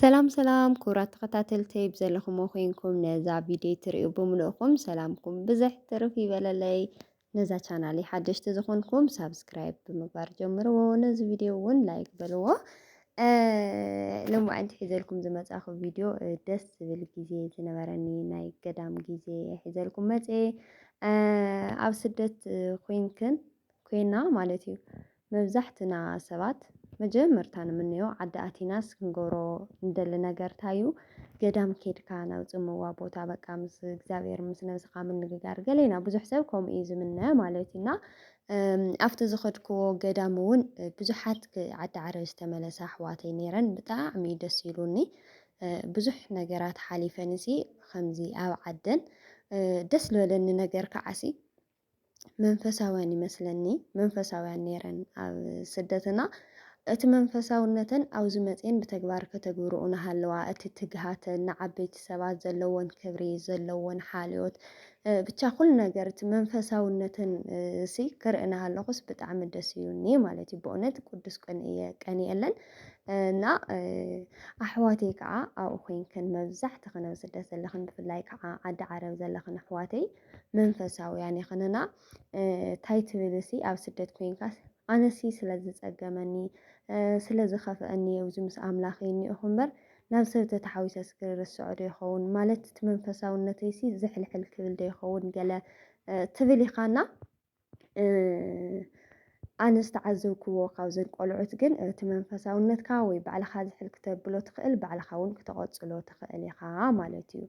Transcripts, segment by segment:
ሰላም ሰላም ክቡራት ተኸታተልተይ፣ ብዘለኹሞ ኮይንኩም ነዛ ቪድዮ ትርእዩ ብምልእኹም ሰላምኩም ብዝሕ ትርፍ ይበለለይ። ነዛ ቻናለይ ሓደሽቲ ዝኾንኩም ሳብስክራይብ ብምግባር ጀምርዎ፣ ነዚ ቪድዮ እውን ላይክ በልዎ። እ፣ ሎማዓንቲ ሒዘልኩም ዝመጻኹ ቪድዮ፣ እ፣ ደስ ዝብል ግዜ ዝነበረኒ ናይ ገዳም ግዜ ሒዘልኩም መጽየ። እ፣ ኣብ ስደት፣ እ፣ ኮይንክን ኮይና ማለት እዩ። መብዛሕትና ሰባት መጀመርታ ንምንዮ ዓዲ ኣቲናስ ክንገብሮ እንደሊ ነገር እንታይ እዩ? ገዳም ኬድካ ናብ ጽምዋ ቦታ በቃ ምስ እግዚኣብሔር ምስ ነብስኻ ምንግጋር። ገሌና ብዙሕ ሰብ ከምኡ እዩ ዝምነ ማለት እዩ። እና፣ እም፣ ኣብቲ ዝኸድክዎ ገዳም እውን፣ እ፣ ብዙሓት ክ-፣ ዓዲ ዓረብ ዝተመለሳ ኣሕዋተይ ነይረን። ብጣዕሚ እዩ ደስ ኢሉኒ። እ፣ ብዙሕ ነገራት ሓሊፈንሲ ከምዚ ኣብ ዓደን፣ እ፣ ደስ ዝበለኒ ነገር ከዓሲ መንፈሳውያን ይመስለኒ፣ መንፈሳውያን ነይረን ኣብ ስደትና። እቲ መንፈሳውነተን ኣብዚ መጽየን ብተግባር ከተግብርኡ እናሃለዋ፣ እቲ ትግሃተን ንዓበይቲ ሰባት ዘለወን ክብሪ፣ ዘለወን ሓልዮት፣ እ፣ ብቻ ኩሉ ነገር እቲ መንፈሳውነተን፣ እ፣ ሲ ክርኢ እናሃለኹስ ብጣዕሚ ደስ ኢሉኒ ማለት እዩ። ብእውነት ቅዱስ ቅንእየ-፣ ቀንየለን። እ፣ እና፣ እ፣ ኣሕዋተይ ከዓ ኣብኡ ኮይንክን መብዛሕትኽን ኣብ ስደት ዘለኽን ብፍላይ ከዓ ዓዲ ዓረብ ዘለኽን ኣሕዋተይ መንፈሳውያን ይኽንና። እ፣ እንታይ ትብል እሲ ኣብ ስደት ኮይንካስ ኣነሲ ስለ ዝጸገመኒ፣ እ፣ ስለ ዝኸፍአኒ ኣብዚ ምስ ኣምላኸይ እኒኦኹ እምበር ናብ ሰብ ተተሓዊሰስ ክርስዖ ዶ ይኸውን? ማለት እቲ መንፈሳውነተይሲ ዝሕልሕል ክብል ዶ ይኸውን? ገለ፣ እ፣ ትብል ኢኻና። እ፣ ኣነ ዝተዓዘብክዎ ካብዘን ቆልዑት ግን እቲ መንፈሳውነትካ ወይ ባዕልኻ ዝሕል ክተብሎ ትኽእል፣ ባዕልኻ እውን ክተቐጽሎ ትኽእል ኢኻ ማለት እዩ።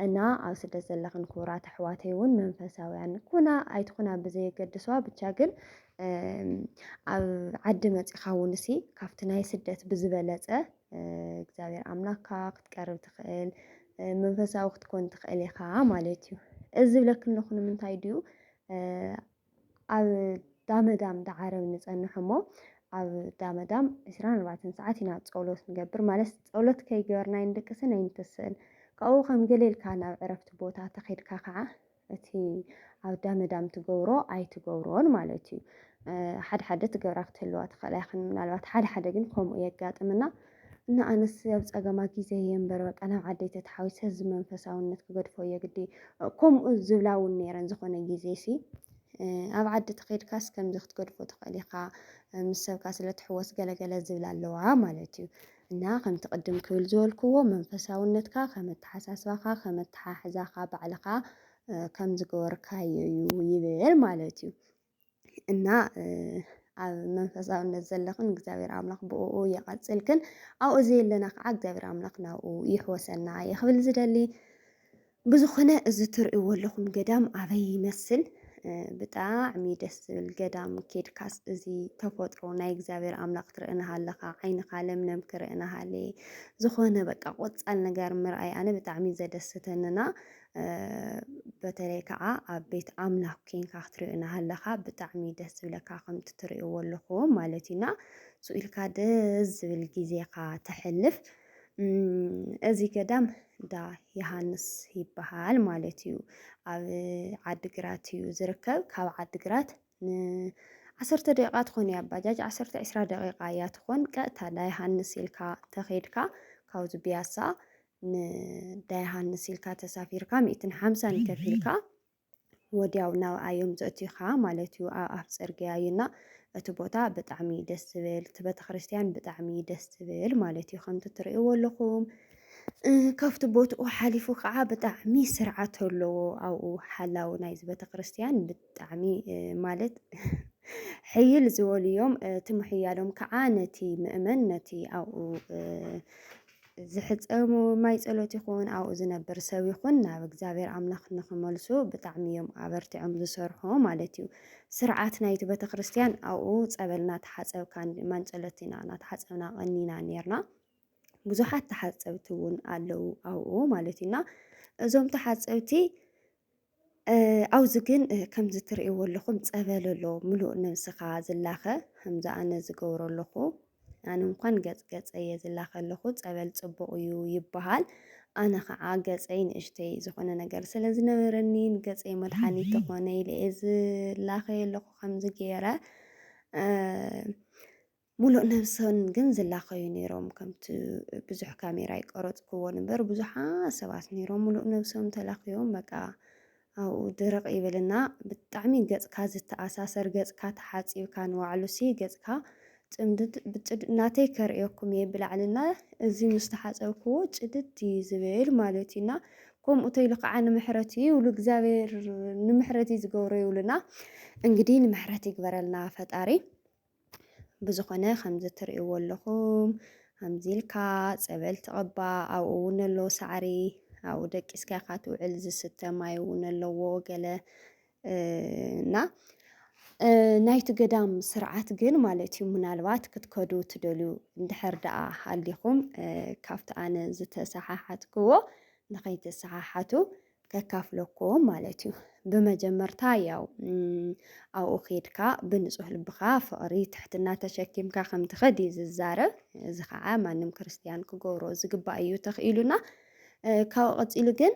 እና ኣብ ስደት ዘለኽን ክቡራት ኣሕዋተይ እውን መንፈሳውያን ኩና ኣይትኹና ብዘየገድስዋ፣ ብቻ ግን፣ እም፣ ኣብ ዓዲ መጺኻ እውን እሲ ካብቲ ናይ ስደት ብዝበለጸ፣ እ፣ እግዚኣብሔር ኣምላኽካ ክትቀርብ ትኽእል፣ እ፣ መንፈሳዊ ክትኮን ትኽእል ኢኻ ማለት እዩ። እዚ ዝብለክን ኣለኹ ንምንታይ ድዩ? እ፣ ኣብ ዳመዳም ዳዓረብ ንጸንሕ እሞ፣ ኣብ ዳመዳም ዕስራን ኣርባዕተን ሰዓት ኢና ጸሎት ንገብር። ማለት ጸሎት ከይገበርና ኣይንድቅስን ኣይንተስእን። ካብኡ ከም ገለ ኢልካ ናብ ዕረፍቲ ቦታ ተኸይድካ ከዓ እቲ ኣብ ዳመዳም ትገብሮ ኣይትገብሮን ማለት እዩ። እ፣ ሓደ ሓደ ትገብራ ክትህልዋ ትኽእላ ኢኽን፣ ምናልባት ሓደ ሓደ ግን ከምኡ የጋጥምና። እና ኣነስ ኣብ ጸገማ ግዜ እየ እምበር በቃ ናብ ዓደይ ተተሓዊሰ እዚ መንፈሳውነት ክገድፎ እየ ግዲ። ከምኡ ዝብላ እውን ነይረን ዝኾነ ግዜ ሲ። እ፣ ኣብ ዓዲ ተኸይድካስ ከምዚ ክትገድፎ ትኽእል ኢኻ፣ እ፣ ምስ ሰብካ ስለ ትሕወስ ገለገለ ዝብላ ኣለዋ ማለት እዩ። እና ከምቲ ቅድም ክብል ዝበልክዎ መንፈሳውነትካ ከም ኣተሓሳስባኻ፣ ከም ኣተሓሕዛኻ ባዕልኻ፣ እ፣ ከም ዝገበርካዮ እዩ ይብል ማለት እዩ። እና፣ እ፣ ኣብ መንፈሳውነት ዘለኽን እግዚኣብሔር ኣምላኽ ብእኡ የቐጽልክን፣ ኣብኡ ዘየለና ከዓ እግዚኣብሔር ኣምላኽ ናብኡ ይሕወሰና እየ ክብል ዝደሊ። ብዝኾነ እዚ ትርእይዎ ኣለኹም ገዳም ኣበይ ይመስል? እ፣ ብጣዕሚ ደስ ዝብል ገዳም። ኬድካስ እዚ ተፈጥሮ ናይ እግዚኣብሔር ኣምላኽ ትርኢ እናሃለኻ ዓይንኻ ለምለም ክርኢ እናሃለ ዝኾነ በቃ ቆጻል ነገር ምርኣይ ኣነ ብጣዕሚ ዘደስተንና። እ፣ በተለይ ከዓ ኣብ ቤት ኣምላኽ ኬንካ ክትሪኦ እናሃለኻ ብጣዕሚ ደስ ዝብለካ ከምቲ ትርእይዎ ኣለኹም ማለት እዩ። እና ስኡ ኢልካ ደስ ዝብል ግዜኻ ተሕልፍ። እም፣ እዚ ገዳም እንዳ ዮሃንስ ይበሃል ማለት እዩ። ኣብ ዓዲግራት እዩ ዝርከብ። ካብ ዓዲግራት ን-፣ ዓሰርተ ደቂቃ ትኾን እያ ባጃጅ፣ ዓሰርተ ዒስራ ደቂቃ እያ ትኾን። ቀጥታ እንዳ ዮሃንስ ኢልካ ተኸይድካ ካብዚ ቢያሳ ንእንዳ ዮሃንስ ኢልካ ተሳፊርካ ሚእትን ሓምሳን ከፊልካ ወዲያው ናብኣ እዮም ዘእትዩኻ ማለት እዩ። ኣብ ኣፍ ጽርግያ እዩ እና እቲ ቦታ ብጣዕሚ ደስ ዝብል፣ እቲ ቤተክርስትያን ብጣዕሚ ደስ ዝብል ማለት እዩ። ከምቲ ትርእይዎ ኣለኹም፣ እ፣ ካብቲ ቦትኡ ሓሊፉ ከዓ ብጣዕሚ ስርዓት ኣለዎ። ኣብኡ ሓላው ናይዚ ቤተክርስትያን ብጣዕሚ፣ እ፣ ማለት ሕይል ዝበሉ እዮም። እ፣ እቲ ምሕያሎም ከዓ ነቲ ምእመን፣ ነቲ ኣብኡ፣ እ፣ ዝሕጸቡ ማይ ጸሎት ይኹን ኣብኡ ዝነብር ሰብ ይኹን ናብ እግዚኣብሔር ኣምላኽ ንኽመልሱ ብጣዕሚ እዮም ኣበርቲዖም ዝሰርሑ ማለት እዩ። ስርዓት ናይቲ ቤተክርስትያን ኣብኡ ጸበል እናተሓጸብካ ማን ጸሎት ኢና እናተሓጸብና ቀኒና ኔርና። ብዙሓት ተሓጸብቲ እውን ኣለዉ ኣብኡ ማለት እዩ። እና እዞም ተሓጸብቲ እ፣ ኣብዚ ግን፣ እ፣ ከምዚ ትርእይዎ ኣለኹም ጸበል ኣሎ፣ ምሉእ ነብስኻ ዝላኸ፣ ከምዚ ኣነ ዝገብሮ ኣለኹ። ኣነ እንኳን ገጽ ገጸይ እየ ዝላኸ ኣለኹ፣ ጸበል ጽቡቕ እዩ ይበሃል። ኣነ ኸዓ ገጸይ ንእሽተይ ዝኾነ ነገር ስለ ዝነበረኒ፣ ንገጸይ መድሓኒት ተኾነ ኢለ እየ ዝላኸ ኣለኹ ከምዚ ገይረ። እ፣ ሙሉእ ነብሶም ግን ዝላኸዩ ነይሮም። ከምቲ ብዙሕ ካሜራ ይቀረጽክዎን እምበር፣ ብዙሓት ሰባት ነይሮም ሙሉእ ነብሶም ተላኽዮም። በቃ ኣብኡ ድርቕ ይብልና። ብጣዕሚ ገጽካ ዝተኣሳሰር፣ ገጽካ ተሓጺብካ ንባዕሉሲ ገጽካ ጽምድድ ብጭድ-፣ ናተይ ከርእየኩም እየ ብላዕልና። እዚ ምስ ተሓጸብክዎ ጭድድ እዩ ዝብል ማለት እዩና። ከምኡ ተይሉ ከዓ ንምሕረት እዩ ይብሉ እግዚኣብሔር፣ ንምሕረት እዩ ዝገብሮ ይብሉና። እንግዲህ ንምሕረት ይግበረልና ፈጣሪ። ብዝኾነ ከምዚ ትርእይዎ ኣለኹም፣ ከምዚ ኢልካ ጸበል ትቕባእ፣ ኣብኡ እውን ኣሎ ሳዕሪ፣ ኣብኡ ደቂስካ ኢኻ ትውዕል፣ ዝስተ ማይ እውን ኣለዎ ገለ፣ እ፣ እና፣ እ፣ ናይቲ ገዳም ስርዓት ግን ማለት እዩ፣ ምናልባት ክትከዱ ትደልዩ እንድሕር ደኣ ሃሊኹም፣ እ፣ ካብቲ ኣነ ዝተሰሓሓትክዎ ንኸይትሰሓሓቱ ከካፍለኩም ማለት እዩ። ብመጀመርታ ያው፣ እም፣ ኣብኡ ኬድካ ብንጹህ ልብኻ ፍቕሪ፣ ትሕትና ተሸኪምካ ከም ትኸድ እዩ ዝዛረብ። እዚ ኸዓ ማንም ክርስትያን ክገብሮ ዝግባእ እዩ ተኽኢሉና። እ፣ ካብኡ ቀጺሉ ግን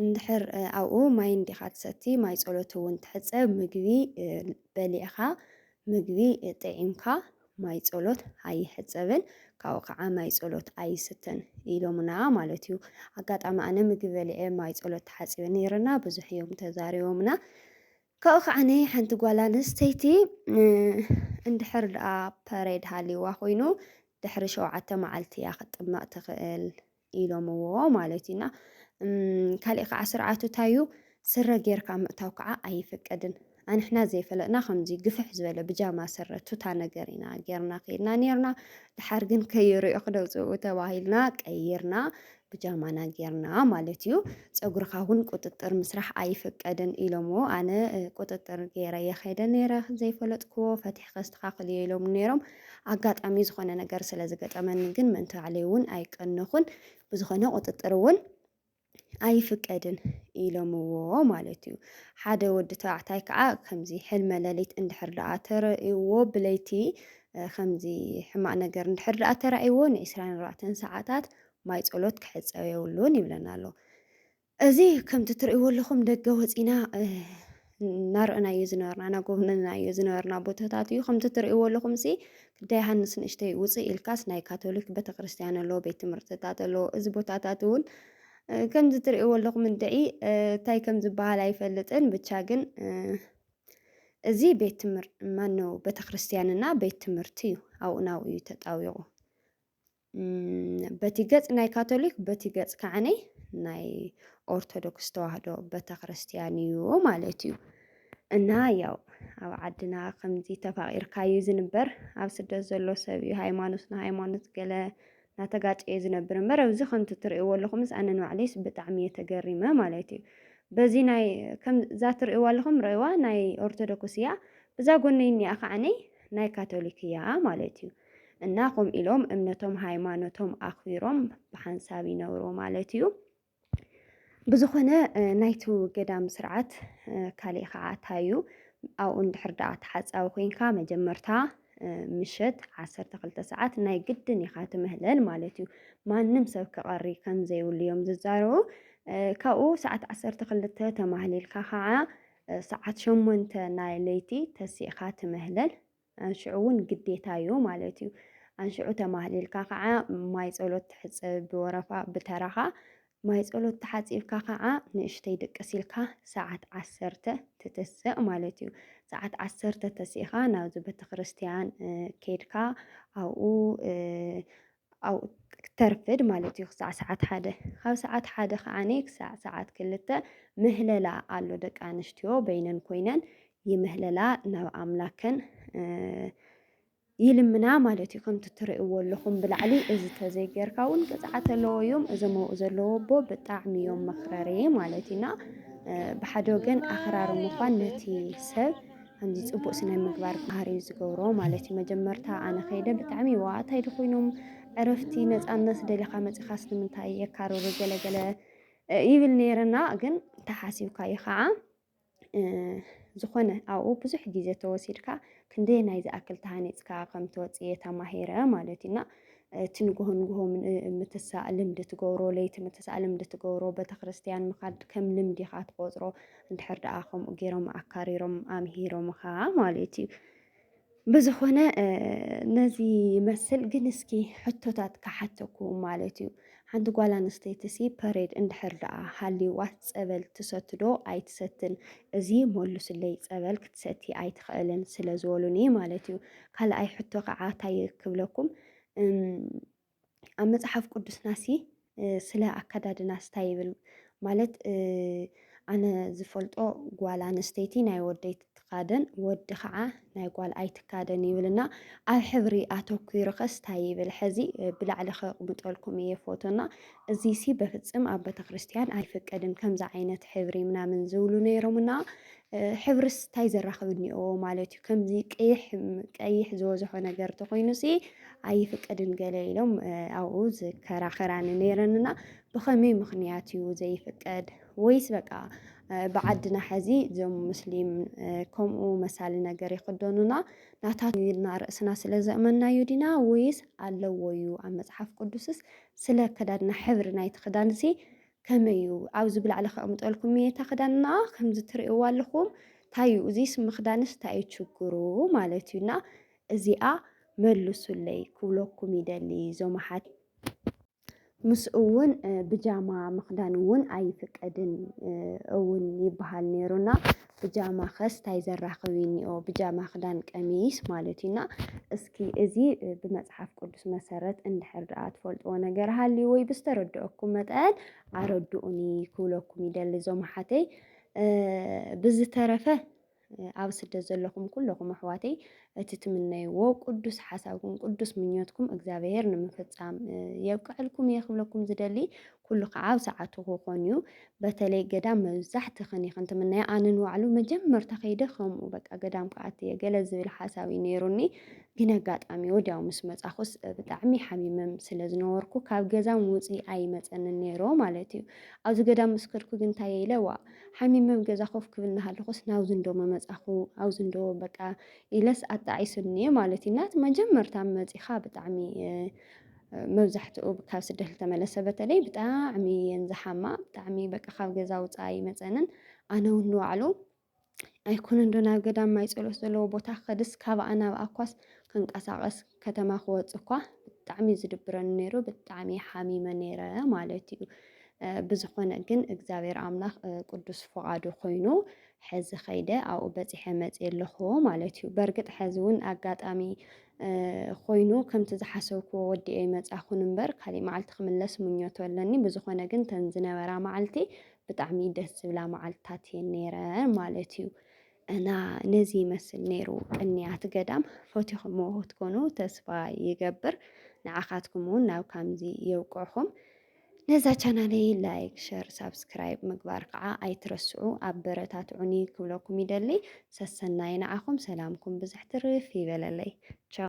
እንድሕር፣ እ፣ ኣብኡ ማይ እንዲኻ ትሰቲ፣ ማይ ጸሎት እውን ትሕጸብ፣ ምግቢ፣ እ፣ በሊዕኻ፣ ምግቢ፣ እ፣ ጥዒምካ፣ ማይ ጸሎት ኣይሕጸብን፣ ካብኡ ኸዓ ማይ ጸሎት ኣይስተን ኢሎምና ማለት እዩ። ኣጋጣሚ ኣነ ምግቢ በሊዐ ማይ ጸሎት ተሓጺበ ነይርና፣ ብዙሕ እዮም ተዛሪቦምና። ካብኡ ኸዓ ናይ ሓንቲ ጓል ኣንስተይቲ፣ እ፣ እንድሕር ደኣ ፐሬድ ሃልይዋ ኮይኑ፣ ድሕሪ ሸውዓተ መዓልቲ እያ ክትጥመቕ ትኽእል ኢሎምዎ ማለት እዩና። እም፣ ካሊእ ከዓ ስርዓቱ እንታይ እዩ? ስረ ጌርካ ምእታው ከዓ ኣይፍቀድን። ኣንሕና ዘይፈለጥና ከምዚ ግፍሕ ዝበለ ብጃማ ስረ ቱታ ነገር ኢና ጌርና ከይድና ኔርና። ድሓር ግን ከይርእዩ ክደውፅኡ ተባሂልና ቀይርና ብጃማና ጌርና ማለት እዩ። ፀጉርኻ እውን ቁጥጥር ምስራሕ ኣይፍቀድን ኢሎምዎ። ኣነ፣ እ፣ ቁጥጥር ገይረ እየ ከይደ ነይረ ዘይፈለጥክዎ፣ ፈቲሕካ ኣስተኻኽልዮ ኢሎም ነይሮም። ኣጋጣሚ ዝኾነ ነገር ስለ ዝገጠመኒ ግን ምእንቲ ባዕለይ እውን ኣይቀነኹን። ብዝኾነ ቁጥጥር እውን ኣይፍቀድን ኢሎምዎ ማለት እዩ። ሓደ ወዲ ተባዕታይ ከዓ ከምዚ ሕልመ ሌሊት እንድሕር ደኣ ተረእይዎ ብለይቲ፣ እ፣ ከምዚ ሕማቕ ነገር እንድሕር ደኣ ተራእይዎ ንዒስራን ኣርባዕተን ሰዓታት ማይ ጸሎት ክሕጸብ የብሉን ይብለና ኣሎ። እዚ ከምቲ ትርእይዎ ኣለኹም ደገ ወጺና፣ እ፣ እናረእናዮ ዝነበርና፣ እናጎብነናዮ ዝነበርና ቦታታት እዩ። ከምቲ ትርእይዎ ኣለኹም ሲ ቅዳ ዮሃንስ ንእሽተይ ውጽእ ኢልካስ ናይ ካቶሊክ ቤተክርስትያን ኣሎ፣ ቤት ትምህርትታት ኣሎ። እዚ ቦታታት እውን፣ እ፣ ከምዚ ትርእይዎ ኣለኹም እንድዒ፣ እ፣ እንታይ ከም ዝበሃል ኣይፈልጥን። ብቻ ግን፣ እ፣ እዚ ቤት ትምህር-፣ ማነው ቤተክርስትያንና ቤት ትምህርቲ እዩ። ኣብኡ ናብኡ እዩ ተጣዊቑ። እም፣ በቲ ገጽ ናይ ካቶሊክ፣ በቲ ገጽ ከዓኒ ናይ ኦርቶዶክስ ተዋህዶ ቤተክርስትያን እዩ ማለት እዩ። እና ያው ኣብ ዓድና ከምዚ ተፋቒርካ እዩ ዝንበር። ኣብ ስደት ዘሎ ሰብ እዩ ሃይማኖት ንሃይማኖት ገለ እናተጋጨየ ዝነብር እምበር፣ ኣብዚ ከምቲ ትርእይዎ ኣለኹምስ ኣነ ንባዕለይስ ብጣዕሚ እየ ተገሪመ ማለት እዩ። በዚ ናይ ከም እዛ ትርእይዋ ኣለኹም ረእይዋ ናይ ኦርቶዶክስ እያ፣ ብዛ ጎነይ እኒኣ ከዓኒ ናይ ካቶሊክ እያ ማለት እዩ። እና ከምኡ ኢሎም እምነቶም ሃይማኖቶም ኣኽቢሮም ብሓንሳብ ይነብሩ ማለት እዩ። ብዝኾነ፣ እ፣ ናይቲ ገዳም ስርዓት፣ እ፣ ካሊእ ከዓ እንታይ እዩ? ኣብኡ እንድሕር ደኣ ተሓጻቢ ኮይንካ መጀመርታ፣ እ፣ ምሸት ዓሰርተ ክልተ ሰዓት ናይ ግድን ኢኻ ትምህለል ማለት እዩ። ማንም ሰብ ክቐሪ ከም ዘይብሉ እዮም ዝዛረቡ። እ፣ ካብኡ ሰዓት ዓሰርተ ክልተ ተማህሊልካ ከዓ፣ እ፣ ሰዓት ሸሞንተ ናይ ለይቲ ተሲእኻ ትምህለል። ኣንሽዑ እውን ግዴታ እዩ ማለት እዩ። ኣንሽዑ ተማህሊልካ ከዓ ማይ ጸሎት ትሕጸብ ብወረፋ ብተራኻ። ማይ ጸሎት ተሓጺብካ ከዓ ንእሽተይ ድቅስ ኢልካ ሰዓት ዓሰርተ ትትስእ ማለት እዩ። ሰዓት ዓሰርተ ተሲእኻ ናብዚ ቤተክርስትያን፣ እ፣ ኬድካ ኣብኡ፣ እ፣ ኣብኡ ክትተርፍድ ማለት እዩ ክሳዕ ሰዓት ሓደ። ካብ ሰዓት ሓደ ከዓኒ ክሳዕ ሰዓት ክልተ ምህለላ ኣሎ። ደቂ ኣንስትዮ በይነን ኮይነን ይምህለላ፣ ናብ ኣምላከን፣ እ፣ ይልምና ማለት እዩ። ከምቲ ትርእይዎ ኣለኹም ብላዕሊ፣ እዚ ተዘይጌርካ እውን ቅፅዓት ኣለዎ እዮም። እዞም ኣብኡ ዘለዎ ኣቦ ብጣዕሚ እዮም መኽረሪ ማለት እዩና። እ፣ ብሓደ ወገን ኣኽራሪ ምዃን ነቲ ሰብ ከምዚ ጽቡቕ ስነ ምግባር ባህሪ እዩ ዝገብሮ ማለት እዩ። መጀመርታ ኣነ ከይደ ብጣዕሚ ዋእታይ ዶ ኮይኖም ዕረፍቲ ነጻነት ደሊኻ መጺኻስ ንምንታይ የካርሩ ገለ ገለ፣ እ፣ ይብል ነይርና። ግን ተሓሲብካዮ ከዓ፣ እ፣ ዝኾነ ኣብኡ ብዙሕ ግዜ ተወሲድካ ክንደየናይ ዝኣክል ተሃኒጽካ ከም ትወጽእ እየ ተማሂረ ማለት እዩ። እና እቲ ንግሆ ንግሆ ምን-፣ ምትሳእ ልምዲ ትገብሮ፣ ለይቲ ምትሳእ ልምዲ ትገብሮ፣ ቤተክርስትያን ምኻድ ከም ልምዲ ኢኻ ትቆጽሮ፣ እንድሕር ደኣ ከምኡ ገይሮም ኣካሪሮም ኣምሂሮምኻ ማለት እዩ። ብዝኾነ፣ እ፣ ነዚ ይመስል። ግን እስኪ ሕቶታት ክሓተኩም ማለት እዩ። ሓንቲ ጓል ኣንስተይቲ ሲ ፐሬድ እንድሕር ደኣ ሃልይዋ ጸበል ትሰቲ ዶ ኣይትሰትን? እዚ መሉስለይ፣ ጸበል ክትሰቲ ኣይትኽእልን ስለ ዝበሉኒ ማለት እዩ። ካልኣይ ሕቶ ከዓ እንታይ ክብለኩም? እም፣ ኣብ መጽሓፍ ቅዱስናሲ፣ እ፣ ስለ ኣከዳድናስ እንታይ ይብል? ማለት፣ እ፣ ኣነ ዝፈልጦ ጓል ኣንስተይቲ ናይ ወደይ ትትኻደን፣ ወዲ ኸዓ ናይ ጓል ኣይትካደን ይብልና። ኣብ ሕብሪ ኣተኲሩ ኸስ እንታይ ይብል? ሕዚ፣ እ፣ ብላዕሊ ኸቕምጠልኩም እየ ፎቶና። እዚሲ በፍጽም ኣብ ቤተክርስትያን ኣይፍቀድን ከምዚ ዓይነት ሕብሪ ምናምን ዝብሉ ነይሮምና። እ፣ ሕብርስ እንታይ ዘራኽብ እኒኦ ማለት እዩ? ከምዚ ቀይሕ፣ ቀይሕ ዝበዝሖ ነገር ተኾይኑሲ ኣይፍቀድን ገለ ኢሎም፣ እ፣ ኣብኡ ዝከራኸራኒ ነይረንና። ብኸመይ ምኽንያት እዩ ዘይፍቀድ? ወይስ በቃ፣ እ፣ ብዓድና ሕዚ እዞም ሙስሊም፣ እ፣ ከምኡ መሳሊ ነገር ይኽደኑና፣ ናታቱ ኢልና ርእስና ስለ ዘእመናዮ ዲና? ወይስ ኣለዎ እዩ? ኣብ መጽሓፍ ቅዱስስ ስለ ኣከዳድና ሕብሪ ናይቲ ክዳንሲ ከመይ እዩ? ኣብዚ ብላዕሊ ከቕምጠልኩም እየ፣ እታ ክዳንና ከምዚ ትርእይዋ ኣለኹም፣ እንታይ እዩ እዚስ? ምኽዳንስ እንታይ እዩ ችግሩ ማለት እዩ? እና እዚኣ መልሱለይ ክብለኩም ይደሊ እዞም ኣሓት። ምስ እውን፣ እ፣ ብጃማ ምኽዳን እውን ኣይፍቀድን፣ እ፣ እውን ይበሃል ነይሩና። ብጃማ ኸስ እንታይ ዘራኽብ እኒኦ? ብጃማ ክዳን ቀሚስ ማለት እዩና። እስኪ እዚ፣ እ፣ ብመጽሓፍ ቅዱስ መሰረት እንድሕር ደኣ ትፈልጥዎ ነገር ሃልዩ ወይ ብዝተረድአኩም መጠን ኣረድኡኒ ክብለኩም ይደሊ እዞም ኣሓተይ። እ፣ ብዝተረፈ፣ እ፣ ኣብ ስደት ዘለኹም ኩለኹም ኣሕዋተይ፣ እቲ ትምነይዎ ቅዱስ ሓሳብኩም፣ ቅዱስ ምኞትኩም እግዚኣብሔር ንምፍጻም፣ እ፣ የብቅዐልኩም እየ ክብለኩም ዝደሊ። ኩሉ ከዓ ኣብ ሰዓቱ ክኾን እዩ። በተለይ ገዳም መብዛሕትኽን ኢኽን ትምነያ። ኣነ ንባዕሉ መጀመርታ ከይደ ከምኡ በቃ ገዳም ክኣቱ እየ ገለ ዝብል ሓሳብ እዩ ነይሩኒ። ግን ኣጋጣሚ ወዲያው ምስ መጻኹስ፣ እ፣ ብጣዕሚ ሓሚመም ስለ ዝነበርኩ ካብ ገዛ ምውፅኢ ኣይመጸንን ነይሩ ማለት እዩ። ኣብዚ ገዳም ምስ ከድኩ ግን እንታይ ኢለ፣ ዋ፣ ሓሚመም ገዛ ኮፍ ክብል እናሃለኹስ ናብዚ እንዶ መመጻኹ፣ ኣብዚ እንዶ በቃ ኢለስ ኣጣዒሱኒ ማለት እዩ። ናቲ መጀመርታ መጺኻ ብጣዕሚ፣ እ፣ መብዛሕትኡ ካብ ስደት ዝተመለሰ በተለይ ብጣዕሚ እየን ዝሓማ። ብጣዕሚ በቃ ካብ ገዛ ውጻእ ኣይመጸንን። ኣነ እውን ንባዕሉ ኣይኮነን ዶ ናብ ገዳም ማይ ጸሎት ዘለዎ ቦታ ክኸድስ፣ ካብኣ ናብ ኣኳስ ክንቀሳቐስ፣ ከተማ ክወጽእ እኳ ብጣዕሚ እዩ ዝድብረኒ ነይሩ። ብጣዕሚ ሓሚመ ነይረ ማለት እዩ። እ፣ ብዝኾነ ግን እግዚኣብሔር ኣምላኽ፣ እ፣ ቅዱስ ፍቓዱ ኮይኑ ሕዚ ኸይደ ኣብኡ በጺሐ መጽየ ኣለኹ ማለት እዩ። በርግጥ ሕዚ እውን ኣጋጣሚ፣ እ፣ ኮይኑ ከምቲ ዝሓሰብክዎ ወዲኤ ኣይመጻኹን እምበር፣ ካሊእ መዓልቲ ክምለስ ምኞት ኣለኒ። ብዝኾነ ግን እተን ዝነበራ መዓልቲ ብጣዕሚ ደስ ዝብላ መዓልትታት እየን ነይረን ማለት እዩ። እና ነዚ ይመስል ነይሩ ቅንያት ገዳም። ፈቲኹምዎ ክትኮኑ ተስፋ ይገብር። ንዓኻትኩም እውን ናብ ከምዚ የብቅዕኹም። ነዛ ቻናለይ ላይክ፣ ሸር፣ ሳብስክራይብ ምግባር ከዓ ኣይትረስዑ፣ ኣበረታትዑኒ ክብለኩም ይደሊ። ሰሰናይ ንዓኹም፣ ሰላምኩም ብዝሕ ትርፍ ይበለለይ። ቻው።